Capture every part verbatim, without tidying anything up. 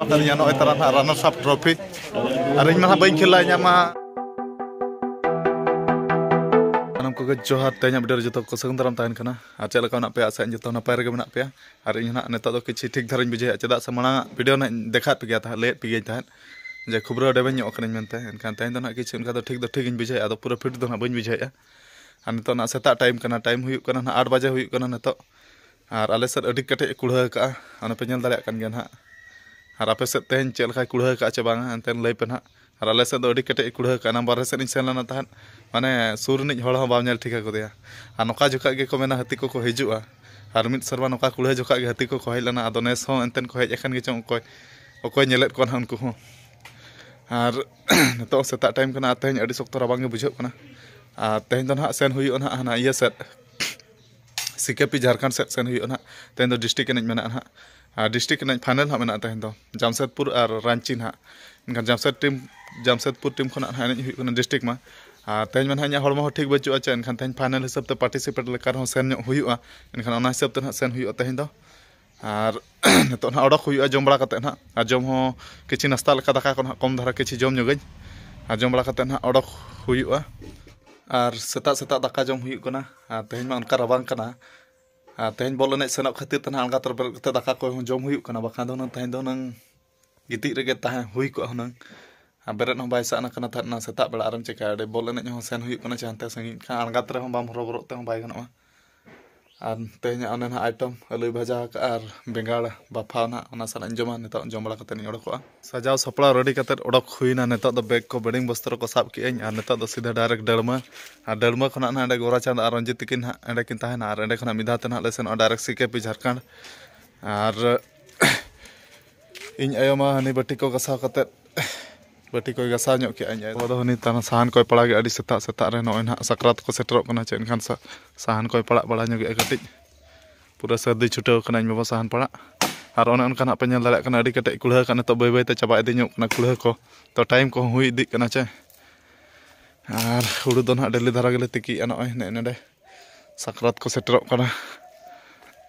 ᱛᱟᱹᱞᱤᱧᱟ ᱱᱚᱜᱼᱚᱭ ᱛᱟᱨᱟ ᱱᱟᱦᱟᱜ ᱨᱟᱱᱟᱨᱥ ᱟᱯ ᱴᱨᱚᱯᱷᱤ᱾ ᱟᱨ ᱤᱧ ᱢᱟ ᱱᱟᱦᱟᱜ ᱵᱟᱹᱧ ᱠᱷᱮᱞᱟ, ᱤᱧᱟᱹᱜ ᱢᱟ᱾ ᱥᱟᱱᱟᱢ ᱠᱚᱜᱮ ᱡᱚᱦᱟᱨ᱾ ᱛᱮᱦᱮᱧᱟᱜ ᱵᱷᱤᱰᱤᱭᱳ ᱨᱮ ᱡᱚᱛᱚ ᱠᱚ ᱥᱟᱹᱜᱩᱱ ᱫᱟᱨᱟᱢ ᱛᱟᱦᱮᱱ ᱠᱟᱱᱟ᱾ ᱟᱨ ᱪᱮᱫ ᱞᱮᱠᱟ ᱢᱮᱱᱟᱜ ᱯᱮᱭᱟ? ᱟᱥᱟᱭᱟᱹᱧ ᱡᱚᱛᱚ ᱱᱟᱯᱟᱭ ᱨᱮᱜᱮ ᱢᱮᱱᱟᱜ ᱯᱮᱭᱟ᱾ ᱟᱨ ᱤᱧ ᱦᱚᱸ ᱱᱟᱦᱟᱜ ᱱᱤᱛᱚᱜ ᱫᱚ ᱠᱤᱪᱷᱩ ᱴᱷᱤᱠ ᱫᱷᱟᱨᱟᱧ ᱵᱩᱡᱷᱟᱹᱣᱮᱫᱼᱟ, ᱪᱮᱫᱟᱜ ᱥᱮ ᱢᱟᱲᱟᱝ ᱟᱜ ᱵᱷᱤᱰᱤᱭᱳ ᱱᱟᱦᱟᱜ ᱤᱧ ᱫᱮᱠᱷᱟᱣᱮᱫ ᱯᱮ ᱜᱮᱭᱟ ᱛᱟᱦᱮᱸᱫ, ᱞᱟᱹᱭᱮᱫ ᱯᱮ ᱜᱮᱭᱟᱧ ᱛᱟᱦᱮᱸᱫ ᱡᱮ ᱠᱷᱩᱵᱨᱟᱹ ᱟᱹᱰᱤ ᱵᱟᱹᱧ ᱧᱚᱜ ᱠᱟᱱᱟᱧ ᱢᱮᱱᱛᱮ᱾ ᱮᱱᱠᱷᱟᱱ ᱛᱮᱦᱮᱧ ᱫᱚ ᱱᱟᱦᱟᱜ ᱠᱤᱪᱷᱩ ᱚᱱᱠᱟ ᱫᱚ ᱴᱷᱤᱠ ᱫᱚ ᱴᱷᱤᱠ ᱤᱧ ᱵᱩᱡᱷᱟᱹᱣᱮᱫᱼᱟ, ᱟᱫᱚ ᱯᱩᱨᱟᱹ ᱯᱷᱤᱴ ᱫᱚ ᱱᱟᱦᱟᱜ ᱵᱟᱹᱧ ᱵᱩᱡᱷᱟᱹᱣᱮᱫᱼᱟ᱾ ᱟᱨ ᱱᱤᱛᱚᱜ ᱱᱟᱦᱟᱜ ᱥᱮᱛᱟᱜ ᱴᱟᱭᱤᱢ ᱠᱟᱱᱟ, ᱴᱟᱭᱤᱢ ᱦᱩᱭᱩᱜ ᱠᱟᱱᱟ ᱱᱟᱦᱟᱜ ᱟᱴ ᱵᱟᱡᱮ ᱦᱩᱭᱩᱜ ᱠᱟᱱᱟ ᱱᱤᱛᱚᱜ᱾ ᱟᱨ ᱟᱞᱮ ᱥᱮᱫ ᱟᱹᱰᱤ ᱠᱮᱴᱮᱡ ᱮ ᱠᱩᱲᱦᱟᱹ ᱟᱠᱟᱫᱼᱟ, ᱚᱱᱮ ᱯᱮ ᱧᱮᱞ ᱫᱟᱲᱮᱭᱟᱜ ᱠᱟᱱ ᱜᱮᱭᱟ ᱱᱟᱦᱟᱜ᱾ ᱟᱨ ᱟᱯᱮ ᱥᱮᱫ ᱛᱮᱦᱮᱧ ᱪᱮᱫ ᱞᱮᱠᱟᱭ ᱠᱩᱲᱦᱟᱹ ᱟᱠᱟᱫᱼᱟ ᱪᱮ ᱵᱟᱝᱟ, ᱮᱱᱛᱮ ᱞᱟᱹᱭ ᱯᱮ ᱱᱟᱦᱟᱜ᱾ ᱟᱨ ᱟᱞᱮ ᱥᱮᱫ ᱫᱚ ᱟᱹᱰᱤ ᱠᱮᱴᱮᱡ ᱮ ᱠᱩᱲᱦᱟᱹ ᱟᱠᱟᱫᱼᱟ᱾ ᱮᱱᱟᱝ ᱵᱟᱨᱦᱮ ᱥᱮᱫ ᱤᱧ ᱥᱮᱱ ᱞᱮᱱᱟ ᱛᱟᱦᱮᱸᱫ, ᱢᱟᱱᱮ ᱥᱩᱨ ᱨᱤᱱᱤᱡ ᱦᱚᱲ ᱦᱚᱸ ᱵᱟᱢ ᱧᱮᱞ ᱴᱷᱤᱠᱟ ᱠᱚᱫᱮᱭᱟ᱾ ᱟᱨ ᱱᱚᱝᱠᱟ ᱡᱚᱠᱷᱟᱡ ᱜᱮᱠᱚ ᱢᱮᱱᱟ ᱦᱟᱹᱛᱤ ᱠᱚᱠᱚ ᱦᱤᱡᱩᱜᱼᱟ᱾ ᱟᱨ ᱢᱤᱫ ᱥᱮᱨᱢᱟ ᱱᱚᱝᱠᱟ ᱠᱩᱲᱦᱟᱹ ᱡᱚᱠᱷᱟᱡ ᱜᱮ ᱦᱟᱹᱛᱤ ᱠᱚᱠᱚ ᱦᱮᱡ ᱞᱮᱱᱟ᱾ ᱟᱫᱚ ᱱᱮᱥ ᱦᱚᱸ ᱮᱱᱛᱮ ᱠᱚ ᱦᱮᱡ ᱟᱠᱟᱱ ᱜᱮᱪᱚᱝ, ᱚᱠᱚᱭ ᱚᱠᱚᱭ ᱧᱮᱞᱮᱫ ᱠᱚᱣᱟ ᱱᱟᱦᱟᱜ ᱩᱱᱠᱩ ᱦᱚᱸ᱾ ᱟᱨ ᱱᱤᱛᱚᱜ ᱥᱮᱛᱟᱜ ᱴᱟᱭᱤᱢ ᱠᱟᱱᱟ, ᱟᱨ ᱛᱮᱦᱮᱧ ᱟᱹᱰᱤ ᱥᱚᱠᱛᱚ ᱨᱟᱵᱟᱝ ᱜᱮ ᱵᱩᱡᱷᱟᱹᱜ ᱠᱟᱱᱟ᱾ ᱟᱨ ᱛᱮᱦᱮᱧ ᱫᱚ ᱱᱟᱦᱟᱜ ᱥᱮᱱ ᱦᱩᱭᱩᱜᱼᱟ ᱱᱟᱦᱟᱜ ᱦᱟᱱᱟ ᱤᱭᱟᱹ ᱥᱮᱫ, ᱥᱤ ᱠᱮ ᱯᱤ ᱡᱷᱟᱲᱠᱷᱚᱸᱰ ᱥᱮᱫ ᱥᱮᱱ ᱦᱩᱭᱩᱜᱼᱟ ᱱᱟᱦᱟᱜ᱾ ᱛᱮᱦᱮᱧ ᱫᱚ ᱰᱤᱥᱴᱨᱤᱠᱴ ᱮᱱᱮᱡ ᱢᱮᱱᱟᱜᱼᱟ ᱱᱟᱦᱟᱜ᱾ ᱟᱨ ᱰᱤᱥᱴᱨᱤᱠᱴ ᱮᱱᱮᱡ ᱯᱷᱟᱭᱱᱮᱞ ᱦᱟᱸᱜ ᱢᱮᱱᱟᱜᱼᱟ ᱛᱮᱦᱮᱧ ᱫᱚ᱾ ᱡᱟᱢᱥᱮᱫᱽᱯᱩᱨ ᱟᱨ ᱨᱟᱸᱪᱤ ᱱᱟᱦᱟᱜ᱾ ᱮᱱᱠᱷᱟᱱ ᱡᱟᱢᱥᱮᱫᱽ ᱴᱤᱢ, ᱡᱟᱢᱥᱮᱫᱽᱯᱩᱨ ᱴᱤᱢ ᱠᱷᱚᱱᱟᱜ ᱱᱟᱦᱟᱜ ᱮᱱᱮᱡ ᱦᱩᱭᱩᱜ ᱠᱟᱱᱟ ᱰᱤᱥᱴᱨᱤᱠᱴ ᱢᱟ᱾ ᱟᱨ ᱛᱮᱦᱮᱧ ᱢᱟ ᱱᱟᱦᱟᱜ ᱤᱧᱟᱹᱜ ᱦᱚᱲᱢᱚ ᱦᱚᱸ ᱴᱷᱤᱠ ᱵᱟᱹᱪᱩᱜᱼᱟ ᱪᱮ, ᱮᱱᱠᱷᱟᱱ ᱛᱮᱦᱮᱧ ᱯᱷᱟᱭᱱᱮᱞ ᱦᱤᱥᱟᱹᱵ ᱛᱮ ᱯᱟᱨᱴᱤᱥᱤᱯᱮᱴ ᱞᱮᱠᱟ ᱨᱮᱦᱚᱸ ᱥᱮᱱ ᱧᱚᱜ ᱦᱩᱭᱩᱜᱼᱟ᱾ ᱮᱱᱠᱷᱟᱱ ᱚᱱᱟ ᱦᱤᱥᱟᱹᱵ ᱛᱮ ᱱᱟᱦᱟᱜ ᱥᱮᱱ ᱦᱩᱭᱩᱜᱼᱟ ᱛᱮᱦᱮᱧ ᱫᱚ᱾ ᱟᱨ ᱱᱤᱛᱚᱜ ᱱᱟᱦᱟᱜ ᱚᱰᱚᱠ ᱦᱩᱭᱩᱜᱼᱟ ᱡᱚᱢ ᱵᱟᱲᱟ ᱠᱟᱛᱮᱫ ᱱᱟᱦᱟᱜ᱾ ᱟᱨ ᱡᱚᱢ ᱦᱚᱸ ᱠᱤᱪᱷᱤ ᱱᱟᱥᱛᱟ ᱞᱮᱠᱟ ᱫᱟᱠᱟ ᱠᱚ ᱱᱟᱦᱟᱜ ᱠᱚᱢ ᱫᱷᱟᱨᱟ ᱠᱤᱪᱷᱤ ᱡᱚᱢ ᱧᱚᱜᱟᱹᱧ᱾ ᱟᱨ ᱡᱚᱢ ᱵᱟᱲᱟ ᱠᱟᱛᱮᱫ ᱱᱟᱦᱟᱜ ᱚᱰᱚᱠ ᱦᱩᱭᱩᱜᱼᱟ᱾ ᱟᱨ ᱥᱮᱛᱟᱜ ᱥᱮᱛᱟᱜ ᱫᱟᱠᱟ ᱡᱚᱢ ᱦᱩᱭᱩᱜ ᱠᱟᱱᱟ᱾ ᱟᱨ ᱛᱮᱦᱮᱧ ᱢᱟ ᱚᱱᱠᱟ ᱨᱟᱵᱟᱝ ᱠᱟᱱᱟ᱾ ᱟᱨ ᱛᱮᱦᱮᱧ ᱵᱚᱞ ᱮᱱᱮᱡ ᱥᱮᱱᱚᱜ ᱠᱷᱟᱹᱛᱤᱨ ᱛᱮ ᱱᱟᱦᱟᱜ ᱟᱬᱜᱟᱛ ᱨᱮ ᱵᱮᱨᱮᱫ ᱠᱟᱛᱮᱫ ᱫᱟᱠᱟ ᱠᱚ ᱦᱚᱸ ᱡᱚᱢ ᱦᱩᱭᱩᱜ ᱠᱟᱱᱟ, ᱵᱟᱠᱷᱟᱱ ᱫᱚ ᱦᱩᱱᱟᱹᱝ ᱛᱮᱦᱮᱧ ᱫᱚ ᱦᱩᱱᱟᱹᱝ ᱜᱤᱛᱤᱡ ᱨᱮᱜᱮ ᱛᱟᱦᱮᱸ ᱦᱩᱭ ᱠᱚᱜᱼᱟ ᱦᱩᱱᱟᱹᱝ᱾ ᱟᱨ ᱵᱮᱨᱮᱫ ᱦᱚᱸ ᱵᱟᱭ ᱥᱟᱱᱟ ᱠᱟᱱᱟ ᱛᱟᱦᱮᱸᱫ ᱚᱱᱟ ᱥᱮᱛᱟᱜ ᱵᱮᱲᱟ᱾ ᱟᱨᱮᱢ ᱪᱮᱠᱟᱭᱟ, ᱟᱹᱰᱤ ᱵᱚᱞ ᱮᱱᱮᱡ ᱦᱚᱸ ᱥᱮᱱ ᱦᱩᱭᱩᱜ ᱠᱟᱱᱟ ᱪᱮ ᱦᱟᱱᱛᱮ ᱥᱟᱺᱜᱤᱧ ᱠᱷᱟᱱ ᱟᱬᱜᱟᱛ ᱨᱮᱦᱚᱸ ᱵᱟᱢ ᱦᱚᱨᱚᱵᱚᱨᱚᱜ ᱛᱮᱦᱚᱸ ᱵᱟᱭ ᱜᱟᱱᱚᱜᱼᱟ᱾ ᱟᱨ ᱛᱮᱦᱮᱧᱟᱜ ᱚᱱᱮ ᱱᱟᱦᱟᱜ ᱟᱭᱴᱮᱢ ᱟᱹᱞᱩᱭ ᱵᱷᱟᱡᱟ ᱟᱠᱟᱫᱼᱟ ᱟᱨ ᱵᱮᱸᱜᱟᱲ ᱵᱟᱯᱷᱟᱣ ᱱᱟᱦᱟᱜ, ᱚᱱᱟ ᱥᱟᱞᱟᱜ ᱤᱧ ᱡᱚᱢᱟ᱾ ᱱᱤᱛᱚᱜ ᱡᱚᱢ ᱵᱟᱲᱟ ᱠᱟᱛᱮᱫ ᱤᱧ ᱚᱰᱚᱠᱚᱜᱼᱟ᱾ ᱥᱟᱡᱟᱣ ᱥᱟᱯᱲᱟᱣ ᱨᱮᱰᱤ ᱠᱟᱛᱮᱫ ᱚᱰᱚᱠ ᱦᱩᱭᱱᱟ᱾ ᱱᱤᱛᱚᱜ ᱫᱚ ᱵᱮᱜᱽ ᱠᱚ ᱵᱮᱰᱤᱝ ᱵᱚᱥᱛᱨᱚ ᱠᱚ ᱥᱟᱵ ᱠᱮᱜᱼᱟᱹᱧ ᱟᱨ ᱱᱤᱛᱚᱜ ᱫᱚ ᱥᱤᱫᱷᱟᱹ ᱰᱟᱭᱨᱮᱠᱴ ᱰᱟᱹᱲᱢᱟᱹ᱾ ᱟᱨ ᱰᱟᱹᱲᱢᱟᱹ ᱠᱷᱚᱱᱟᱜ ᱱᱟᱦᱟᱜ ᱚᱸᱰᱮ ᱜᱳᱨᱟᱪᱟᱸᱫᱽ ᱟᱨ ᱨᱚᱧᱡᱤᱛ ᱛᱟᱹᱠᱤᱱ ᱱᱟᱦᱟᱜ ᱚᱸᱰᱮ ᱠᱤᱱ ᱛᱟᱦᱮᱱᱟ ᱟᱨ ᱚᱸᱰᱮ ᱠᱷᱚᱱᱟᱜ ᱢᱤᱫ ᱫᱷᱟᱣ ᱛᱮ ᱱᱟᱦᱟᱜ ᱞᱮ ᱥᱮᱱᱚᱜᱼᱟ ᱰᱟᱭᱨᱮᱠᱴ ᱥᱤ ᱠᱮ ᱯᱤ ᱡᱷᱟᱲᱠᱷᱚᱸᱰ᱾ ᱟᱨ ᱤᱧ ᱟᱭᱳ ᱢᱟ ᱦᱟᱹᱱᱤ ᱵᱟᱹᱴᱤ ᱠᱚ ᱜᱟᱥᱟᱣ ᱠᱟᱛᱮᱫ, ᱵᱟᱹᱴᱤ ᱠᱚᱭ ᱜᱟᱥᱟᱣ ᱧᱚᱜ ᱠᱮᱜᱼᱟ᱾ ᱤᱧ ᱟᱭᱳ ᱫᱚ ᱦᱟᱹᱱᱤ ᱛᱟᱨᱟ ᱥᱟᱦᱟᱱ ᱠᱚᱭ ᱯᱟᱲᱟᱜᱮᱜᱼᱟ ᱟᱹᱰᱤ ᱥᱮᱛᱟᱜ ᱥᱮᱛᱟᱜ ᱨᱮ᱾ ᱱᱚᱜᱼᱚᱭ ᱱᱟᱦᱟᱜ ᱥᱟᱠᱨᱟᱛ ᱠᱚ ᱥᱮᱴᱮᱨᱚᱜ ᱠᱟᱱᱟ ᱪᱮ, ᱮᱱᱠᱷᱟᱱ ᱥᱟ-, ᱥᱟᱦᱟᱱ ᱠᱚᱭ ᱯᱟᱲᱟᱜ ᱵᱟᱲᱟ ᱧᱚᱜᱮᱜᱼᱟ ᱠᱟᱹᱴᱤᱡ᱾ ᱯᱩᱨᱟᱹ ᱥᱟᱹᱨᱫᱤ ᱪᱷᱩᱴᱟᱹᱣ ᱠᱟᱱᱟ ᱤᱧ ᱵᱟᱵᱟ ᱥᱟᱦᱟᱱ ᱯᱟᱲᱟᱜ᱾ ᱟᱨ ᱚᱱᱮ ᱚᱱᱠᱟ ᱱᱟᱦᱟᱜ ᱯᱮ ᱧᱮᱞ ᱫᱟᱲᱮᱭᱟᱜ ᱠᱟᱱᱟ ᱟᱹᱰᱤ ᱠᱮᱴᱮᱡ ᱠᱩᱲᱦᱟᱹ ᱠᱟᱜ, ᱱᱤᱛᱚᱜ ᱵᱟᱹᱭ ᱵᱟᱹᱭ ᱛᱮ ᱪᱟᱵᱟ ᱤᱫᱤ ᱧᱚᱜ ᱠᱟᱱᱟ ᱠᱩᱲᱦᱟᱹ ᱠᱚ᱾ ᱛᱚ ᱴᱟᱭᱤᱢ ᱠᱚᱦᱚᱸ ᱦᱩᱭ ᱤᱫᱤᱜ ᱠᱟᱱᱟ ᱪᱮ᱾ ᱟᱨ ᱦᱩᱲᱩ ᱫᱚ ᱱᱟᱦᱟᱜ ᱰᱮᱞᱤ ᱫᱷᱟᱨᱟ ᱜᱮᱞᱮ ᱛᱤᱠᱤᱭᱮᱜᱼᱟ ᱱᱚᱜᱼᱚᱭ ᱱᱮᱜᱼᱮ ᱱᱚᱰᱮ᱾ ᱥᱟᱠᱨᱟᱛ ᱠᱚ ᱥᱮᱴᱮᱨᱚᱜ ᱠᱟᱱᱟ᱾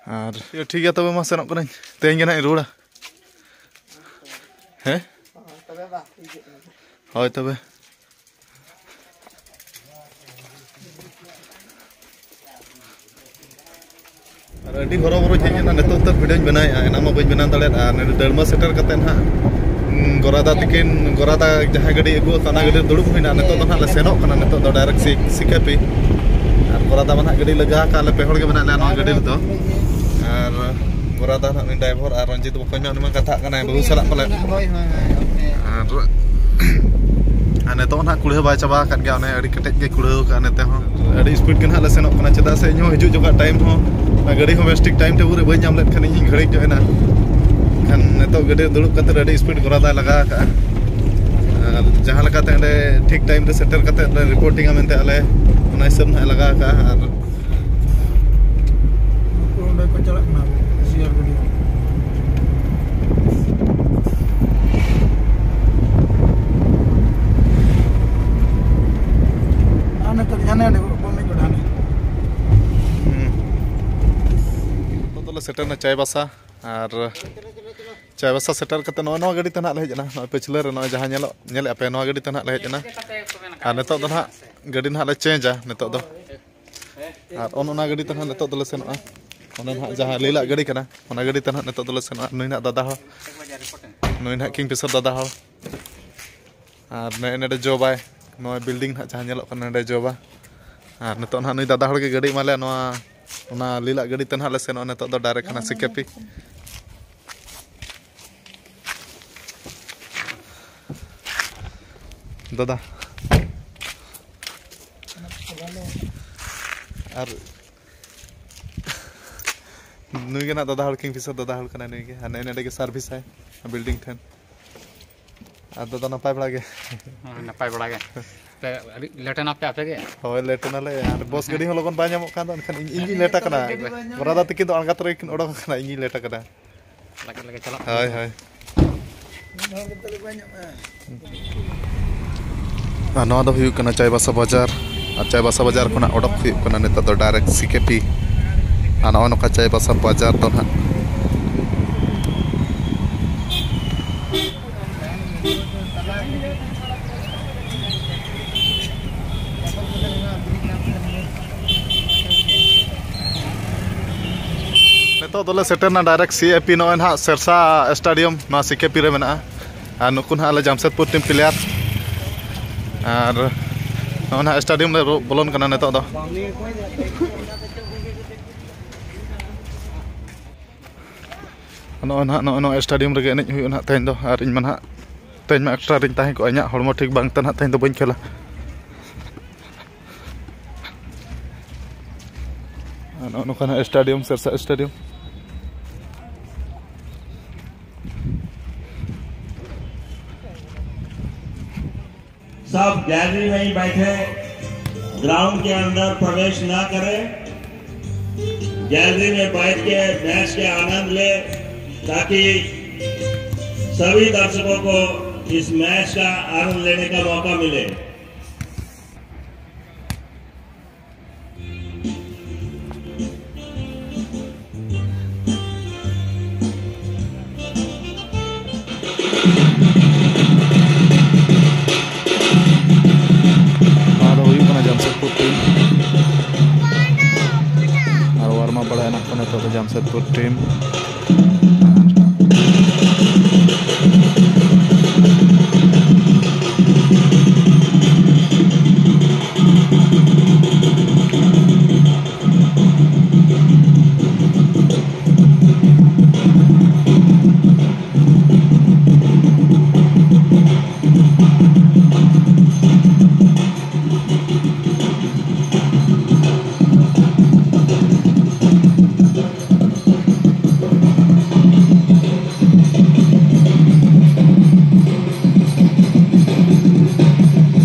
ᱟᱨ ᱴᱷᱤᱠ ᱜᱮᱭᱟ, ᱛᱚᱵᱮ ᱢᱟ ᱥᱮᱱᱚᱜ ᱠᱟᱹᱱᱟᱹᱧ, ᱛᱮᱦᱮᱧ ᱜᱮ ᱱᱟᱦᱟᱜ ᱤᱧ ᱨᱩᱣᱟᱹᱲᱟ᱾ ᱦᱮᱸ? ᱦᱳᱭ ᱛᱚᱵᱮ᱾ ᱟᱨ ᱟᱹᱰᱤ ᱦᱚᱨᱚᱵᱚᱨᱚᱧ ᱦᱮᱡ ᱮᱱᱟ, ᱱᱤᱛᱚᱜ ᱩᱛᱟᱹᱨ ᱵᱷᱤᱰᱤᱭᱳᱧ ᱵᱮᱱᱟᱣᱮᱫᱼᱟ, ᱮᱱᱟᱝ ᱢᱟ ᱵᱟᱹᱧ ᱵᱮᱱᱟᱣ ᱫᱟᱲᱮᱭᱟᱜᱼᱟ᱾ ᱟᱨ ᱱᱚᱰᱮ ᱰᱟᱹᱲᱢᱟᱹ ᱥᱮᱴᱮᱨ ᱠᱟᱛᱮᱫ ᱱᱟᱦᱟᱜ, ᱩᱸ, ᱜᱚᱨᱟᱫᱟ ᱛᱤᱠᱤᱱ, ᱜᱚᱨᱟᱫᱟ ᱡᱟᱦᱟᱸ ᱜᱟᱹᱰᱤ ᱟᱹᱜᱩ ᱟᱠᱟᱫ, ᱚᱱᱟ ᱜᱟᱹᱰᱤ ᱨᱮ ᱫᱩᱲᱩᱵ ᱦᱩᱭᱱᱟ᱾ ᱱᱤᱛᱚᱜ ᱫᱚ ᱱᱟᱦᱟᱜ ᱞᱮ ᱥᱮᱱᱚᱜ ᱠᱟᱱᱟ, ᱱᱤᱛᱚᱜ ᱫᱚ ᱰᱟᱭᱨᱮᱠᱴ ᱥᱤ-, ᱥᱤᱠᱟᱯᱤ᱾ ᱟᱨ ᱜᱚᱨᱟᱫᱟ ᱢᱟ ᱱᱟᱦᱟᱜ ᱜᱟᱹᱰᱤ ᱞᱟᱜᱟ ᱟᱠᱟᱫ, ᱟᱞᱮ ᱯᱮ ᱦᱚᱲ ᱜᱮ ᱢᱮᱱᱟᱜ ᱞᱮᱭᱟ ᱱᱚᱣᱟ ᱜᱟᱹᱰᱤ ᱨᱮᱫᱚ᱾ ᱟᱨ ᱜᱚᱨᱟᱫᱟ ᱱᱟᱦᱟᱜ ᱩᱱᱤ ᱰᱨᱟᱭᱵᱷᱟᱨ, ᱟᱨ ᱨᱚᱧᱡᱤᱛ ᱵᱚᱠᱚᱧ ᱢᱟ ᱩᱱᱤ ᱢᱟ ᱠᱟᱛᱷᱟᱜ ᱠᱟᱱᱟᱭ ᱵᱟᱹᱦᱩ ᱥᱟᱞᱟᱜ ᱯᱟᱞᱮᱫ᱾ ᱦᱳᱭ, ᱦᱳᱭ, ᱦᱳᱭ, ᱳᱠᱮ᱾ ᱟᱨ, ᱟᱨ ᱱᱤᱛᱚᱜ ᱱᱟᱦᱟᱜ ᱠᱩᱲᱦᱟᱹ ᱵᱟᱭ ᱪᱟᱵᱟ ᱟᱠᱟᱫ ᱜᱮᱭᱟ, ᱚᱱᱮ ᱟᱹᱰᱤ ᱠᱮᱴᱮᱡ ᱜᱮ ᱠᱩᱲᱦᱟᱹᱣ ᱟᱠᱟᱫᱼᱟ ᱱᱚᱛᱮ ᱦᱚᱸ᱾ ᱟᱹᱰᱤ ᱥᱯᱤᱰ ᱜᱮ ᱱᱟᱦᱟᱜ ᱞᱮ ᱥᱮᱱᱚᱜ ᱠᱟᱱᱟ, ᱪᱮᱫᱟᱜ ᱥᱮ ᱤᱧᱦᱚᱸ ᱦᱤᱡᱩᱜ ᱡᱚᱠᱷᱟᱜ ᱴᱟᱭᱤᱢ ᱦᱚᱸ, ᱚᱱᱟ ᱜᱟᱹᱰᱤ ᱦᱚᱸ ᱵᱮᱥ ᱴᱷᱤᱠ ᱴᱟᱭᱤᱢ ᱴᱮᱵᱤᱞ ᱨᱮ ᱵᱟᱹᱧ ᱧᱟᱢ ᱞᱮᱫ ᱠᱷᱟᱱ ᱤᱧ ᱜᱷᱟᱹᱲᱤᱠ ᱧᱚᱜ ᱮᱱᱟ᱾ ᱮᱱᱠᱷᱟᱱ ᱱᱤᱛᱚᱜ ᱜᱟᱹᱰᱤ ᱨᱮ ᱫᱩᱲᱩᱵ ᱠᱟᱛᱮ ᱟᱹᱰᱤ ᱥᱯᱤᱰ ᱜᱚᱨᱟᱫᱟᱭ ᱞᱟᱜᱟ ᱟᱠᱟᱫᱼᱟ᱾ ᱟᱨ ᱡᱟᱦᱟᱸ ᱞᱮᱠᱟᱛᱮ ᱚᱸᱰᱮ ᱴᱷᱤᱠ ᱴᱟᱭᱤᱢ ᱨᱮ ᱥᱮᱴᱮᱨ ᱠᱟᱛᱮ ᱨᱤᱯᱳᱨᱴᱤᱝᱟ ᱢᱮᱱᱛᱮ ᱟᱞᱮ ᱚᱱᱟ ᱦᱤᱥᱟᱹᱵ ᱱᱟᱦᱟᱜ ᱮ ᱞᱟᱜᱟ ᱟᱠᱟᱫᱼᱟ᱾ ᱟᱨ ᱱᱩᱠᱩ ᱚᱸᱰᱮ ᱠᱚ ᱪᱟᱞᱟᱜ ᱠᱟᱱᱟ, ᱥᱤᱭᱟᱨ ᱜᱟᱹᱰᱤ᱾ ᱟᱨ ᱱᱤᱛᱚᱜ ᱦᱟᱱᱮ ᱦᱟᱸᱰᱮ ᱠᱚ ᱢᱤᱫ ᱜᱚᱰᱟ ᱦᱟᱱᱮ᱾ ᱦᱩᱸ᱾ ᱱᱤᱛᱚᱜ ᱫᱚᱞᱮ ᱥᱮᱴᱮᱨᱱᱟ ᱪᱟᱭᱵᱟᱥᱟ᱾ ᱟᱨ ᱪᱟᱭᱵᱟᱥᱟ ᱥᱮᱴᱮᱨ ᱠᱟᱛᱮ ᱱᱚᱜᱼᱚᱭ ᱱᱚᱣᱟ ᱜᱟᱹᱰᱤ ᱛᱮ ᱱᱟᱦᱟᱜ ᱞᱮ ᱦᱮᱡ ᱮᱱᱟ᱾ ᱱᱚᱜᱼᱚᱭ ᱯᱟᱹᱪᱷᱞᱟᱹ ᱨᱮ ᱱᱚᱜᱼᱚᱭ ᱡᱟᱦᱟᱸ ᱧᱮᱞᱚᱜ, ᱧᱮᱞᱮᱫᱼᱟ ᱯᱮ, ᱱᱚᱣᱟ ᱜᱟᱹᱰᱤ ᱛᱮ ᱱᱟᱦᱟᱜ ᱞᱮ ᱦᱮᱡ ᱮᱱᱟ᱾ ᱟᱨ ᱱᱤᱛᱚᱜ ᱫᱚ ᱱᱟᱦᱟᱜ ᱜᱟᱹᱰᱤ ᱱᱟᱦᱟᱜ ᱞᱮ ᱪᱮᱧᱡᱟ ᱱᱤᱛᱚᱜ ᱫᱚ᱾ ᱟᱨ ᱚᱱ ᱚᱱᱟ ᱜᱟᱹᱰᱤ ᱛᱮ ᱱᱟᱦᱟᱜ ᱱᱤᱛᱚᱜ ᱫᱚᱞᱮ ᱥᱮᱱᱚᱜᱼᱟ᱾ ᱚᱱᱟ ᱱᱟᱦᱟᱜ ᱡᱟᱦᱟᱸ ᱞᱤᱞᱟᱜ ᱜᱟᱹᱰᱤ ᱠᱟᱱᱟ, ᱚᱱᱟ ᱜᱟᱹᱰᱤ ᱛᱮ ᱱᱟᱦᱟᱜ ᱱᱤᱛᱚᱜ ᱫᱚᱞᱮ ᱥᱮᱱᱚᱜᱼᱟ᱾ ᱱᱩᱭ ᱱᱟᱦᱟᱜ ᱫᱟᱫᱟ ᱦᱚᱲ, ᱱᱩᱭ ᱱᱟᱦᱟᱜ ᱠᱤᱝᱯᱷᱤᱥᱟᱨ ᱫᱟᱫᱟ ᱦᱚᱲ᱾ ᱟᱨ ᱱᱚᱜᱼᱚᱭ ᱱᱚᱰᱮ ᱡᱚᱵᱟᱭ, ᱱᱚᱣᱟ ᱵᱤᱞᱰᱤᱝ ᱱᱟᱦᱟᱜ ᱡᱟᱦᱟᱸ ᱧᱮᱞᱚᱜ ᱠᱟᱱᱟ, ᱱᱚᱰᱮ ᱡᱚᱵᱟ᱾ ᱟᱨ ᱱᱤᱛᱚᱜ ᱱᱟᱦᱟᱜ ᱱᱩᱭ ᱫᱟᱫᱟ ᱦᱚᱲ ᱜᱮ ᱜᱟᱹᱰᱤ ᱮᱢᱟ ᱞᱮᱭᱟ, ᱱᱚᱣᱟ, ᱚᱱᱟ ᱞᱤᱞᱟᱜ ᱜᱟᱹᱰᱤ ᱛᱮ ᱱᱟᱦᱟᱜ ᱞᱮ ᱥᱮᱱᱚᱜᱼᱟ ᱱᱤᱛᱚᱜ ᱫᱚ ᱰᱟᱭᱨᱮᱠᱴ ᱦᱟᱱᱟ ᱥᱤᱠᱮᱯᱤ᱾ ᱫᱟᱫᱟ᱾ ᱟᱨ ᱱᱩᱭ ᱜᱮ ᱱᱟᱜ ᱫᱟᱫᱟ ᱦᱚᱲ, ᱠᱤᱝᱯᱷᱤᱥᱟᱨ ᱫᱟᱫᱟ ᱦᱚᱲ ᱠᱟᱱᱟᱭ ᱱᱩᱭ ᱜᱮ᱾ ᱦᱟᱱᱮ ᱱᱚᱰᱮ ᱜᱮ ᱥᱟᱨᱵᱷᱤᱥ ᱟᱭ ᱵᱤᱞᱰᱤᱝ ᱴᱷᱮᱱ᱾ ᱟᱨ ᱫᱟᱫᱟ ᱱᱟᱯᱟᱭ ᱵᱟᱲᱟ ᱜᱮ? ᱦᱳᱭ, ᱱᱟᱯᱟᱭ ᱵᱟᱲᱟ ᱜᱮ᱾ ᱯᱮ ᱟᱹᱰᱤ ᱞᱮᱴ ᱮᱱᱟ ᱯᱮ ᱟᱯᱮ ᱜᱮ? ᱦᱳᱭ, ᱞᱮᱴ ᱮᱱᱟᱞᱮ᱾ ᱟᱨ ᱵᱚᱥ ᱜᱟᱹᱰᱤ ᱦᱚᱸ ᱞᱚᱜᱚᱱ ᱵᱟᱭ ᱧᱟᱢᱚᱜ ᱠᱟᱱ ᱫᱚ, ᱮᱱᱠᱷᱟᱱ ᱤᱧ, ᱤᱧ ᱜᱤᱧ ᱞᱮᱴ ᱟᱠᱟᱱᱟ᱾ ᱵᱚᱨᱟᱫᱟ ᱛᱤᱠᱤᱱ ᱫᱚ ᱟᱬᱜᱟᱛ ᱨᱮ ᱠᱤᱱ ᱚᱰᱚᱠ ᱟᱠᱟᱱᱟ, ᱤᱧ ᱜᱤᱧ ᱞᱮᱴ ᱟᱠᱟᱱᱟ᱾ ᱞᱟᱜᱮ ᱞᱟᱜᱮ ᱪᱟᱞᱟᱜ ᱦᱳᱭ, ᱠᱟᱱᱟ᱾ ᱦᱳᱭ᱾ ᱟᱨ ᱱᱚᱣᱟ ᱫᱚ ᱦᱩᱭᱩᱜ ᱠᱟᱱᱟ ᱪᱟᱭᱵᱟᱥᱟ ᱵᱟᱡᱟᱨ᱾ ᱟᱨ ᱪᱟᱭᱵᱟᱥᱟ ᱵᱟᱡᱟᱨ ᱠᱷᱚᱱᱟᱜ ᱚᱰᱚᱠ ᱦᱩᱭᱩᱜ ᱠᱟᱱᱟ ᱱᱤᱛᱚᱜ ᱫᱚ ᱰᱟᱭᱨᱮᱠᱴ ᱥᱤᱠᱮᱯᱤ᱾ ᱟᱨ ᱱᱚᱜᱼᱚᱭ ᱱᱚᱝᱠᱟ ᱪᱟᱭᱵᱟᱥᱟ ᱵᱟᱡᱟᱨ ᱫᱚ ᱱᱟᱦᱟᱜ᱾ ᱱᱤᱛᱚᱜ ᱫᱚᱞᱮ ᱥᱮᱴᱮᱨᱱᱟ direct C A P, ᱱᱚᱜᱼᱚᱭ ᱱᱟᱦᱟᱜ ᱥᱮᱨᱥᱟ stadium, ᱱᱚᱣᱟ C K P ᱨᱮ ᱢᱮᱱᱟᱜᱼᱟ᱾ ᱟᱨ ᱱᱩᱠᱩ ᱱᱟᱦᱟᱜ ᱟᱞᱮ ᱡᱟᱢᱥᱮᱫᱽᱯᱩᱨ team player᱾ ᱟᱨ ᱱᱚᱜᱼᱚᱭ ᱱᱟᱦᱟᱜ stadium ᱞᱮ ᱨᱩ-, ᱵᱚᱞᱚᱱ ᱠᱟᱱᱟ ᱱᱤᱛᱚᱜ ᱫᱚ᱾ ᱱᱚᱜᱼᱚᱭ ᱱᱟᱦᱟᱜ, ᱱᱚᱜᱼᱚᱭ ᱱᱚᱣᱟ stadium ᱨᱮᱜᱮ ᱮᱱᱮᱡ ᱦᱩᱭᱩᱜᱼᱟ ᱱᱟᱦᱟᱜ ᱛᱮᱦᱮᱧ ᱫᱚ᱾ ᱟᱨ ᱤᱧ ᱢᱟ ᱱᱟᱦᱟᱜ ᱛᱮᱦᱮᱧ ᱢᱟ extra ᱨᱤᱧ ᱛᱟᱦᱮᱸ ᱠᱚᱜᱼᱟ, ᱤᱧᱟᱹᱜ ᱦᱚᱲᱢᱚ ᱴᱷᱤᱠ ᱵᱟᱝ ᱛᱮ ᱱᱟᱦᱟᱜ ᱛᱮᱦᱮᱧ ᱫᱚ ᱵᱟᱹᱧ ᱠᱷᱮᱞᱟ᱾ ᱟᱨ ᱱᱚᱜᱼᱚ ᱱᱚᱝᱠᱟ ᱱᱟᱦᱟᱜ stadium, ᱥᱮᱨᱥᱟ stadium᱾ सब गैलरी में ही बैठे, ग्राउंड के अंदर प्रवेश ना करें। गैलरी में बैठ के मैच के आनंद ले, ताकि सभी दर्शकों को इस मैच का आनंद लेने का मौका मिले। ᱱᱚᱣᱟ ᱫᱚ ᱦᱩᱭᱩᱜ ᱠᱟᱱᱟ ᱡᱟᱢᱥᱮᱫᱽᱯᱩᱨ team᱾ ᱟᱨ warm up ᱵᱟᱲᱟᱭᱮᱱᱟ ᱠᱚ ᱱᱤᱛᱚᱜ ᱫᱚ ᱡᱟᱢᱥᱮᱫᱽᱯᱩᱨ team᱾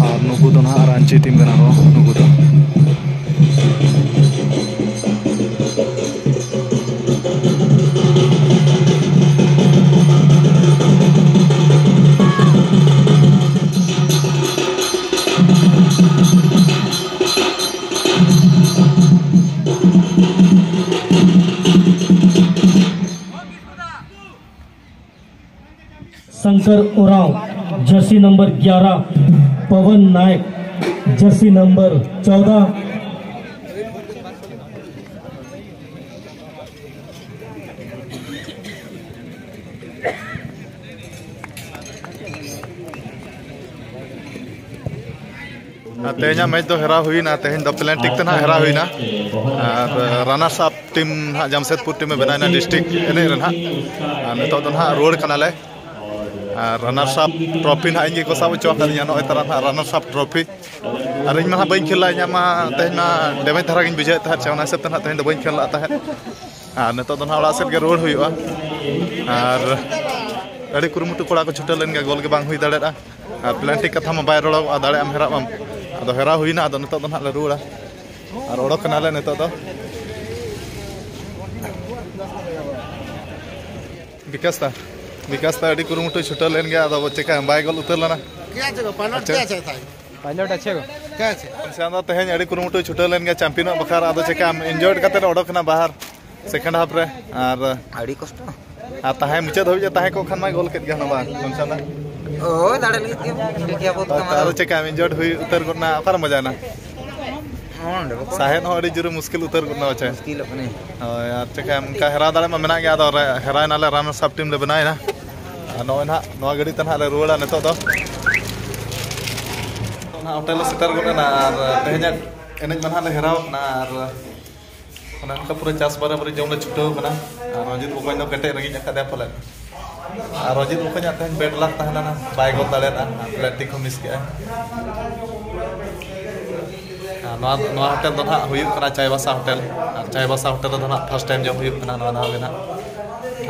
ᱟᱨ ᱱᱩᱠᱩ ᱫᱚ ᱱᱟᱦᱟᱜ ᱨᱟᱺᱪᱤ team ᱠᱟᱱᱟ ᱠᱚ, ᱱᱩᱠᱩ ᱫᱚ᱾ शंकर उरांव। जर्सी नंबर ग्यारह पवन नायक, जर्सी नंबर चौदह। ᱟᱨ ᱛᱮᱦᱮᱧᱟᱜ ᱢᱮᱪ ᱫᱚ ᱦᱮᱨᱟᱣ ᱦᱩᱭᱱᱟ, ᱛᱮᱦᱮᱧ ᱫᱚ ᱯᱞᱮᱱᱴᱤᱠ ᱛᱮ ᱱᱟᱦᱟᱜ ᱦᱮᱨᱟᱣ ᱦᱩᱭᱱᱟ᱾ ᱟᱨ ᱨᱟᱱᱟᱨᱥ ᱟᱯ ᱴᱤᱢ ᱱᱟᱦᱟᱜ ᱡᱟᱢᱥᱮᱫᱽᱯᱩᱨ ᱴᱤᱢ ᱮ ᱵᱮᱱᱟᱣᱮᱱᱟ ᱰᱤᱥᱴᱨᱤᱠᱴ ᱮᱱᱮᱡ ᱨᱮ ᱱᱟᱦᱟᱜ᱾ ᱟᱨ ᱱᱤᱛᱚᱜ ᱫᱚ ᱱᱟᱦᱟᱜ ᱨᱩᱣᱟᱹᱲ ᱠᱟᱱᱟᱞᱮ᱾ ᱟᱨ ᱨᱟᱱᱟᱨᱥ ᱟᱯ ᱴᱨᱚᱯᱷᱤ ᱱᱟᱦᱟᱜ ᱤᱧ ᱜᱮᱠᱚ ᱥᱟᱵ ᱦᱚᱪᱚ ᱟᱠᱟᱫᱤᱧᱟ, ᱱᱚᱜᱼᱚᱭ ᱛᱟᱨᱟ ᱱᱟᱦᱟᱜ ᱨᱟᱱᱟᱨᱥ ᱟᱯ ᱴᱨᱚᱯᱷᱤ᱾ ᱟᱨ ᱤᱧ ᱢᱟ ᱱᱟᱦᱟᱜ ᱵᱟᱹᱧ ᱠᱷᱮᱞ ᱞᱮᱫᱟ, ᱤᱧᱟᱹᱜ ᱢᱟ ᱛᱮᱦᱮᱧ ᱢᱟ ᱰᱮᱢᱮᱡᱽ ᱫᱷᱟᱨᱟ ᱜᱤᱧ ᱵᱩᱡᱷᱟᱹᱣᱮᱫ ᱛᱟᱦᱮᱸᱫ, ᱥᱮ ᱚᱱᱟ ᱦᱤᱥᱟᱹᱵ ᱛᱮ ᱱᱟᱦᱟᱜ ᱛᱮᱦᱮᱧ ᱫᱚ ᱵᱟᱹᱧ ᱠᱷᱮᱞ ᱞᱮᱫ ᱛᱟᱦᱮᱸᱫ᱾ ᱟᱨ ᱱᱤᱛᱚᱜ ᱫᱚ ᱱᱟᱦᱟᱜ ᱚᱲᱟᱜ ᱥᱮᱫ ᱜᱮ ᱨᱩᱣᱟᱹᱲ ᱦᱩᱭᱩᱜᱼᱟ᱾ ᱟᱨ ᱟᱹᱰᱤ ᱠᱩᱨᱩᱢᱩᱴᱩ ᱠᱚᱲᱟ ᱠᱚ ᱪᱷᱩᱴᱟᱹᱣ ᱞᱮᱱ ᱜᱮᱭᱟ, ᱜᱳᱞ ᱜᱮ ᱵᱟᱝ ᱦᱩᱭ ᱫᱟᱲᱮᱭᱟᱜᱼᱟ᱾ ᱟᱨ ᱯᱞᱮᱱᱴᱤᱠ ᱠᱟᱛᱷᱟ ᱢᱟ ᱵᱟᱭ ᱨᱚᱲᱚᱜᱼᱟ, ᱫᱟᱲᱮᱭᱟᱜ ᱟᱢ ᱦᱮᱨᱟᱜ ᱟᱢ᱾ ᱟᱫᱚ ᱦᱮᱨᱟᱣ ᱦᱩᱭᱱᱟ, ᱟᱫᱚ ᱱᱤᱛᱚᱜ ᱫᱚ ᱱᱟᱦᱟᱜ ᱞᱮ ᱨᱩᱣᱟᱹᱲᱟ᱾ ᱟᱨ ᱚᱰᱚᱠ ᱠᱟᱱᱟᱞᱮ ᱱᱤᱛᱚᱜ ᱫᱚ᱾ ᱵᱤᱠᱟᱥ ᱫᱟ, ᱵᱤᱠᱟᱥ ᱫᱟ ᱟᱹᱰᱤ ᱠᱩᱨᱩᱢᱩᱴᱩᱭ ᱪᱷᱩᱴᱟᱹᱣ ᱞᱮᱱ ᱜᱮᱭᱟ, ᱟᱫᱚ ᱪᱮᱠᱟ ᱵᱟᱭ ᱜᱳᱞ ᱩᱛᱟᱹᱨ ᱞᱮᱱᱟ᱾ क्या जगह पायलट? अच्छा। क्या चाहिए था? पायलट अच्छे को? क्या चाहिए? ᱥᱮ ᱟᱫᱚ ᱛᱮᱦᱮᱧ ᱟᱹᱰᱤ ᱠᱩᱨᱩᱢᱩᱴᱩᱭ ᱪᱷᱩᱴᱟᱹᱣ ᱞᱮᱱ ᱜᱮᱭᱟ ᱪᱟᱢᱯᱤᱭᱟᱱᱚᱜ ᱵᱟᱠᱷᱨᱟ, ᱟᱫᱚ ᱪᱮᱠᱟ ᱤᱱᱡᱚᱭᱮᱰ ᱠᱟᱛᱮ ᱚᱰᱚᱠ ᱮᱱᱟ ᱵᱟᱦᱟᱨ ᱥᱮᱠᱮᱱᱰ ᱦᱟᱯ ᱨᱮ᱾ ᱟᱨ ᱟᱹᱰᱤ ᱠᱚᱥᱴᱚ᱾ ᱟᱨ ᱛᱟᱦᱮᱸ ᱢᱩᱪᱟᱹᱫ ᱦᱟᱹᱵᱤᱡ ᱮ ᱛᱟᱦᱮᱸ ᱠᱚᱜ ᱠᱷᱟᱱ ᱢᱟᱭ ᱜᱳᱞ ᱠᱮᱫ ᱜᱮᱭᱟ ᱦᱩᱱᱟᱹᱝ ᱵᱟᱝ, ᱠᱚᱱᱥᱟᱱᱟ? ᱦᱳᱭ, ᱫᱟᱲᱮ ᱞᱟᱹᱜᱤᱫ ᱜᱮ ᱠᱷᱮᱞ ᱠᱮᱭᱟ ᱵᱚ ᱛᱟᱦᱚᱞᱮ᱾ ᱟᱫᱚ ᱪᱮᱠᱟ ᱤᱱᱡᱚᱭᱮᱰ ᱦᱩᱭ ᱩᱛᱟᱹᱨ ᱜᱚᱫ ᱮᱱᱟ, ᱚᱠᱟᱨᱮ ᱢᱚᱡᱟ ᱮᱱᱟ? ᱚᱸᱰᱮ ᱵᱟᱠᱚ ᱥᱟᱦᱮᱫ ᱦᱚᱸ ᱟᱹᱰᱤ ᱡᱳᱨᱮ ᱢᱩᱥᱠᱤᱞ ᱩᱛᱟᱹᱨ ᱜᱚᱫ ᱮᱱᱟ ᱯᱟᱪᱷᱮ᱾ ᱢᱩᱥᱠᱤᱞᱚᱜ ᱠᱟᱱᱟᱹᱧ᱾ ᱦᱳᱭ, ᱟᱨ ᱪᱮᱠᱟ ᱚᱱᱠᱟ ᱦᱮᱨᱟᱣ ᱫᱟᱲᱮ ᱢᱟ ᱢᱮᱱᱟᱜ ᱜᱮᱭᱟ, ᱟᱫᱚ ᱨᱮ-, ᱦᱮᱨᱟᱣ ᱮᱱᱟᱞᱮ, ᱨᱟᱱᱟᱨᱥ ᱟᱯ ᱴᱤᱢ ᱞᱮ ᱵᱮᱱᱟᱣ ᱮᱱᱟ᱾ ᱟᱨ ᱱᱚᱜᱼᱚᱭ ᱱᱟᱦᱟᱜ ᱱᱚᱣᱟ ᱜᱟᱹᱰᱤ ᱛᱮ ᱱᱟᱦᱟᱜ ᱞᱮ ᱨᱩᱣᱟᱹᱲᱟ ᱱᱤᱛᱚᱜ ᱫᱚ᱾ ᱱᱟᱦᱟᱜ ᱦᱳᱴᱮᱞ ᱞᱮ ᱥᱮᱴᱮᱨ ᱜᱚᱫ ᱮᱱᱟ ᱟᱨ ᱛᱮᱦᱮᱧᱟᱜ ᱮᱱᱮᱡ ᱢᱟ ᱱᱟᱦᱟᱜ ᱞᱮ ᱦᱮᱨᱟᱣ ᱠᱟᱱᱟ᱾ ᱟᱨ ᱚᱱᱮ ᱚᱱᱠᱟ ᱯᱩᱨᱟᱹ ᱪᱟᱥ ᱵᱟᱨᱟᱵᱟᱨᱤ ᱡᱚᱢ ᱞᱮ ᱪᱷᱩᱴᱟᱹᱣ ᱠᱟᱱᱟ᱾ ᱟᱨ ᱨᱚᱡᱤᱛ ᱵᱚᱠᱚᱧ ᱫᱚ ᱠᱮᱴᱮᱡ ᱨᱮᱸᱜᱮᱡ ᱟᱠᱟᱫᱮᱭᱟ ᱯᱟᱞᱮᱫ᱾ ᱟᱨ ᱨᱚᱡᱤᱛ ᱵᱚᱠᱚᱧᱟᱜ ᱛᱮᱦᱮᱧ ᱵᱮᱰ ᱞᱟᱠ ᱛᱟᱦᱮᱸ ᱞᱮᱱᱟ, ᱵᱟᱭ ᱜᱚᱞ ᱫᱟᱲᱮᱭᱟᱫᱟ, ᱯᱞᱮᱱᱴᱤᱠ ᱦᱚᱸ ᱢᱤᱥ ᱠᱮᱜᱼᱟᱭ᱾ ᱟᱨ ᱱᱚᱣᱟ, ᱱᱚᱣᱟ ᱦᱳᱴᱮᱞ ᱫᱚ ᱱᱟᱦᱟᱜ ᱦᱩᱭᱩᱜ ᱠᱟᱱᱟ ᱪᱟᱭᱵᱟᱥᱟ ᱦᱳᱴᱮᱞ᱾ ᱟᱨ ᱪᱟᱭᱵᱟᱥᱟ ᱦᱳᱴᱮᱞ ᱨᱮᱫᱚ ᱱᱟᱦᱟᱜ ᱯᱷᱟᱥᱴ ᱴᱟᱭᱤᱢ ᱡᱚᱢ ᱦᱩᱭᱩᱜ ᱠᱟᱱᱟ ᱱᱚᱣᱟ ᱫᱷᱟᱣ ᱜᱮ ᱱᱟᱦᱟᱜ᱾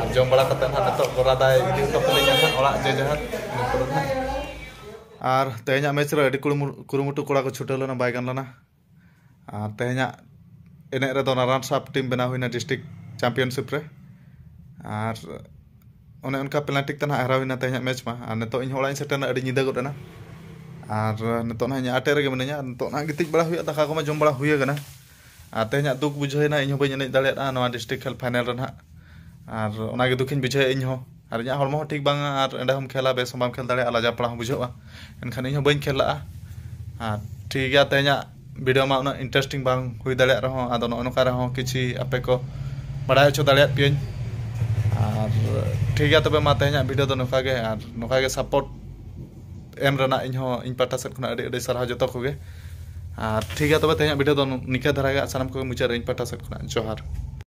ᱟᱨ ᱡᱚᱢ ᱵᱟᱲᱟ ᱠᱟᱛᱮ ᱱᱟᱦᱟᱜ ᱱᱤᱛᱚᱜ ᱜᱚᱨᱟᱫᱟᱭ ᱤᱫᱤ ᱦᱚᱴᱚ ᱠᱟᱹᱞᱤᱧᱟ ᱱᱟᱦᱟᱜ ᱚᱲᱟᱜ ᱡᱮ ᱡᱟᱦᱟᱸ, ᱤᱱᱟᱹ ᱯᱚᱨᱮ ᱱᱟᱦᱟᱜ᱾ ᱟᱨ ᱛᱮᱦᱮᱧᱟᱜ ᱢᱮᱪ ᱨᱮ ᱟᱹᱰᱤ ᱠᱩᱨᱩᱢᱩ-, ᱠᱩᱨᱩᱢᱩᱴᱩ ᱠᱚᱲᱟ ᱠᱚ ᱪᱷᱩᱴᱟᱹᱣ ᱞᱮᱱᱟ, ᱵᱟᱭ ᱜᱟᱱ ᱞᱮᱱᱟ᱾ ᱟᱨ ᱛᱮᱦᱮᱧᱟᱜ ᱮᱱᱮᱡ ᱨᱮᱫᱚ ᱨᱟᱱᱟᱨᱥ ᱟᱯ ᱴᱤᱢ ᱵᱮᱱᱟᱣ ᱦᱩᱭᱱᱟ ᱰᱤᱥᱴᱨᱤᱠᱴ ᱪᱟᱢᱯᱤᱭᱟᱱᱥᱤᱯ ᱨᱮ᱾ ᱟᱨ ᱚᱱᱮ ᱚᱱᱠᱟ ᱯᱮᱱᱟᱞᱴᱤ ᱛᱮ ᱱᱟᱦᱟᱜ ᱦᱟᱨᱟᱣ ᱦᱩᱭᱱᱟ ᱛᱮᱦᱮᱧᱟᱜ ᱢᱮᱪ ᱢᱟ᱾ ᱟᱨ ᱱᱤᱛᱚᱜ ᱤᱧ ᱦᱚᱸ ᱚᱲᱟᱜ ᱤᱧ ᱥᱮᱴᱮᱨᱱᱟ, ᱟᱹᱰᱤ ᱧᱤᱫᱟᱹ ᱜᱚᱫ ᱮᱱᱟ᱾ ᱟᱨ ᱱᱤᱛᱚᱜ ᱱᱟᱦᱟᱜ ᱤᱧ ᱟᱴᱮᱫ ᱨᱮᱜᱮ ᱢᱤᱱᱟᱹᱧᱟ᱾ ᱱᱤᱛᱚᱜ ᱱᱟᱦᱟᱜ ᱜᱤᱛᱤᱡ ᱵᱟᱲᱟ ᱦᱩᱭᱩᱜᱼᱟ, ᱫᱟᱠᱟ ᱠᱚᱢᱟ ᱡᱚᱢ ᱵᱟᱲᱟ ᱦᱩᱭ ᱟᱠᱟᱱᱟ᱾ ᱟᱨ ᱛᱮᱦᱮᱧᱟᱜ ᱫᱩᱠ ᱵᱩᱡᱷᱟᱹᱣᱮᱱᱟ, ᱤᱧ ᱦᱚᱸ ᱵᱟᱹᱧ ᱮᱱᱮᱡ ᱫᱟᱲᱮᱭᱟᱫᱼᱟ ᱱᱚᱣᱟ ᱰᱤᱥᱴᱨᱤᱠᱴ ᱠᱷᱮᱞ ᱯᱷᱟᱭᱱᱮᱞ ᱨᱮ ᱱᱟᱦᱟᱜ᱾ ᱟᱨ ᱚᱱᱟᱜᱮ ᱫᱩᱠᱷᱤᱧ ᱵᱩᱡᱷᱟᱹᱣᱮᱫᱼᱟ ᱤᱧ ᱦᱚᱸ᱾ ᱟᱨ ᱤᱧᱟᱹᱜ ᱦᱚᱲᱢᱚ ᱦᱚᱸ ᱴᱷᱤᱠ ᱵᱟᱝᱟ, ᱟᱨ ᱮᱸᱰᱮ ᱦᱚᱸᱢ ᱠᱷᱮᱞᱟ, ᱵᱮᱥ ᱦᱚᱸ ᱵᱟᱢ ᱠᱷᱮᱞ ᱫᱟᱲᱮᱭᱟᱜᱼᱟ, ᱞᱟᱡᱟᱣ ᱯᱟᱲᱟ ᱦᱚᱸ ᱵᱩᱡᱷᱟᱹᱜᱼᱟ᱾ ᱮᱱᱠᱷᱟᱱ ᱤᱧ ᱦᱚᱸ ᱵᱟᱹᱧ ᱠᱷᱮᱞ ᱞᱟᱜᱼᱟ᱾ ᱟᱨ ᱴᱷᱤᱠ ᱜᱮᱭᱟ, ᱛᱮᱦᱮᱧᱟᱜ ᱵᱷᱤᱰᱤᱭᱳ ᱢᱟ ᱩᱱᱟᱹᱜ ᱤᱱᱴᱟᱨᱮᱥᱴᱤᱝ ᱵᱟᱝ ᱦᱩᱭ ᱫᱟᱲᱮᱭᱟᱜ ᱨᱮᱦᱚᱸ, ᱟᱫᱚ ᱱᱚᱜᱼᱚ ᱱᱚᱝᱠᱟ ᱨᱮᱦᱚᱸ ᱠᱤᱪᱷᱤ ᱟᱯᱮ ᱠᱚ ᱵᱟᱲᱟᱭ ᱦᱚᱪᱚ ᱫᱟᱲᱮᱭᱟᱫ ᱯᱮᱭᱟᱹᱧ᱾ ᱟᱨ ᱴᱷᱤᱠ ᱜᱮᱭᱟ, ᱛᱚᱵᱮ ᱢᱟ ᱛᱮᱦᱮᱧᱟᱜ ᱵᱷᱤᱰᱤᱭᱳ ᱫᱚ ᱱᱚᱝᱠᱟ ᱜᱮ, ᱟᱨ ᱱᱚᱝᱠᱟ ᱜᱮ ᱥᱟᱯᱳᱨᱴ ᱮᱢ ᱨᱮᱱᱟᱜ ᱤᱧ ᱦᱚᱸ ᱤᱧ ᱯᱟᱦᱴᱟ ᱥᱮᱫ ᱠᱷᱚᱱᱟᱜ ᱟᱹᱰᱤ ᱟᱹᱰᱤ ᱥᱟᱨᱦᱟᱣ ᱡᱚᱛᱚ ᱠᱚᱜᱮ᱾ ᱟᱨ ᱴᱷᱤᱠ ᱜᱮᱭᱟ, ᱛᱚᱵᱮ ᱛᱮᱦᱮᱧᱟᱜ ᱵᱷᱤᱰᱤᱭᱳ ᱫᱚ ᱱᱤᱝᱠᱟᱹ ᱫᱷᱟᱨᱟ ᱜᱮ᱾ ᱥᱟᱱᱟᱢ ᱠᱚᱜᱮ ᱢᱩᱪᱟᱹᱫ ᱨᱮ ᱤᱧ ᱯᱟᱦᱴᱟ ᱥᱮᱫ ᱠᱷᱚᱱᱟᱜ ᱡᱚᱦᱟᱨ᱾